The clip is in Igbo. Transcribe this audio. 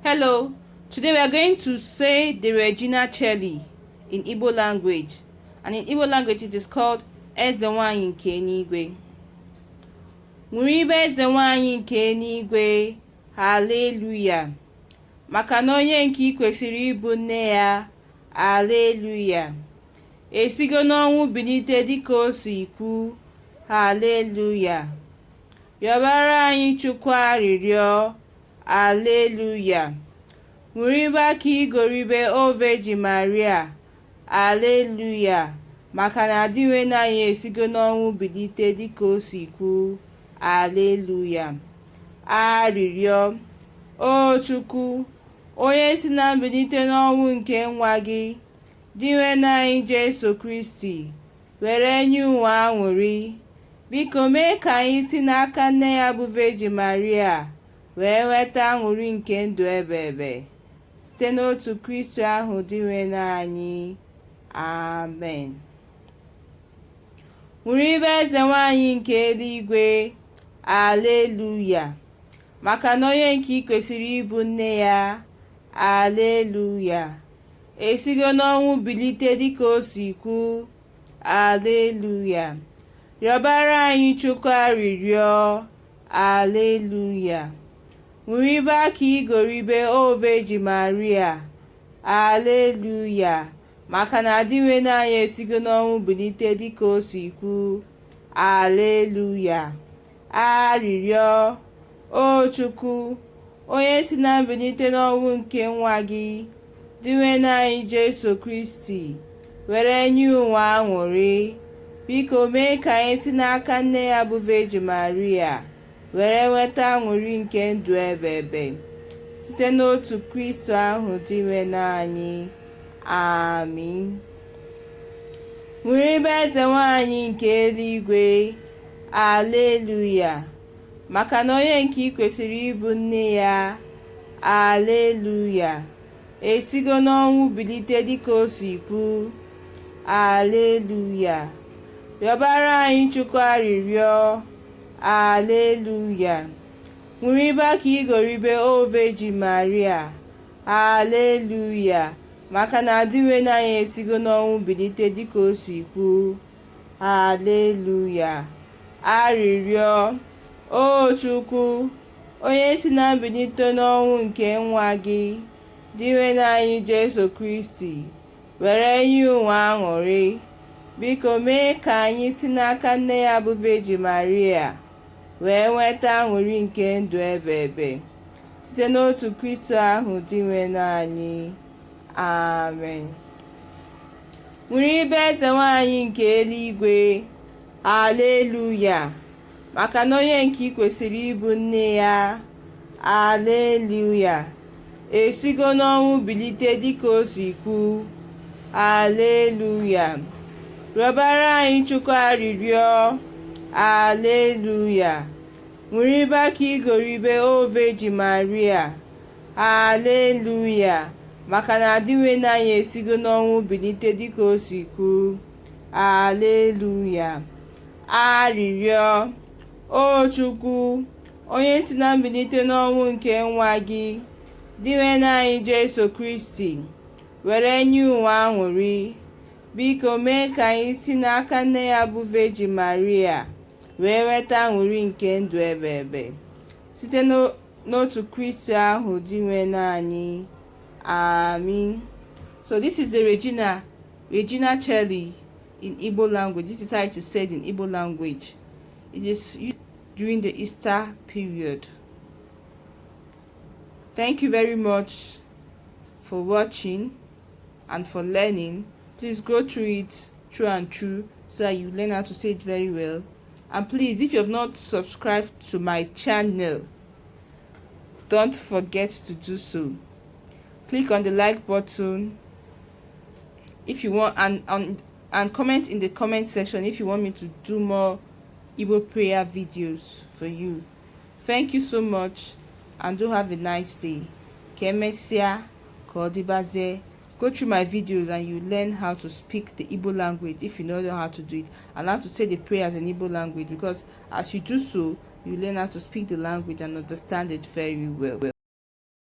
Hello, today we are going to say the Regina Caeli in Igbo language. And in Igbo language it is called Eze Nwanyị nke Eluigwe. Ṅụrịba Eze Nwanyị nke Eluigwe, Haleluya. Maka na onye nke ị kwesịrị ịbụ nne ya, Aleluya. Esigo n'ọnwụ bilite dịka o si kwu, Haleluya. Yọbara anyị Chukwu arịrịọ, Aleluya. Ṅụrịba ka igoribe, O Virgin Maria, Aleluya. Maka na Dinwenụ anyị esigo n'ọnwụ bilite dịka o si kwu, Aleluya. Arịrịọ, O Chukwu, onye si na mbilite n'ọnwụ nke nwa gị, Dinwenụ anyị Jesu Kristi, were nye ụwa aṅụrị, biko mee ka anyị si n'aka nne ya bụ Virgin Maria wee nweta aṅụrị nke ndụ ebebe, site n'otu Kristi ahụ Dinwenụ anyị. Amen. Ṅụrịba Eze Nwanyị nke Eluigwe, Aleluya. Maka na onye nke ị kwesịrị ịbụ nne ya, Aleluya. Esigo n'ọnwụ bilite dịka o si kwu, Aleluya. Rịọbara anyị Chukwu arịrịọ, Aleluya. Ṅụrịba ka igoribe, O Virgin Maria, Aleluya. Maka na Dinwenụ anyị esigo n'ọnwụ bilite dịka o si kwu, Aleluya. Arịrịọ, O Chukwu, onye si na mbilite n'ọnwụ nke nwa gị, Dinwenụ anyị Jesu Kristi, were nye ụwa aṅụrị, biko mee ka anyị si n'aka nne ya bụ Virgin Maria were nweta aṅụrị nke ndụ ebebe, site n'otu Kristi ahụ Dinwenụ anyị. Amen. Ṅụrịba Eze Nwanyị nke Eluigwe, Aleluya. Maka na onye nke ị kwesịrị ịbụ nne ya, Aleluya. Esigo n'ọnwụ bilite dịka o si kwu, Aleluya. Rịọbara anyị Chukwu arịrịọ, Aleluya. Ṅụrịba ka igoribe, O Virgin Maria, Aleluya. Maka na Dinwenụ anyị esigo n'ọnwụ bilite dịka o si kwu, Aleluya. Arịrịọ, O Chukwu, onye si na mbilite n'ọnwụ nke nwa gị, Dinwenụ anyị Jesu Kristi, were nye ụwa aṅụrị, biko mee ka anyị si n'aka nne ya bụ Virgin Maria wee nweta aṅụrị nke ndụ ebebe, site n'otu Kristi ahụ Dinwenụ anyị. Amen. Ṅụrịba Eze Nwanyị nke Eluigwe, Aleluya. Maka na onye nke ị kwesịrị ịbụ nne ya, Aleluya. Esigo n'ọnwụ bilite dịka o si kwu, Aleluya. Rịọbara anyị Chukwu arịrịọ, Aleluya. Ṅụrịba ka igoribe, O Virgin Maria, Aleluya. Maka na Dinwenụ anyị esigo n'ọnwụ bilite dịka o si kwu, Aleluya. Arịrịọ, O Chukwu, onye si na mbilite n'ọnwụ nke nwa gị, Dinwenụ anyị Jesu Kristi, were nye ụwa aṅụrị, biko mee ka anyị si n'aka nne ya bụ Virgin Maria wee nweta aṅụrị nke ndụ ebebe, site n'otu Kristi ahụ Dinwenụ anyị. Amen. So this is the Regina Caeli in Igbo language. This is how it is said in Igbo language. It is used during the Easter period. Thank you very much for watching and for learning. Please go through it through and through so that you learn how to say it very well. And please, if you have not subscribed to my channel, don't forget to do so. Click on the like button if you want, and comment in the comment section if you want me to do more Igbo prayer videos for you. Thank you so much and do have a nice day. Ka emesịa, ka ọ dịbazie. Go through my videos and you learn how to speak the Igbo language if you don't know how to do it, and how to say the prayers in Igbo language, because as you do so, you learn how to speak the language and understand it very well.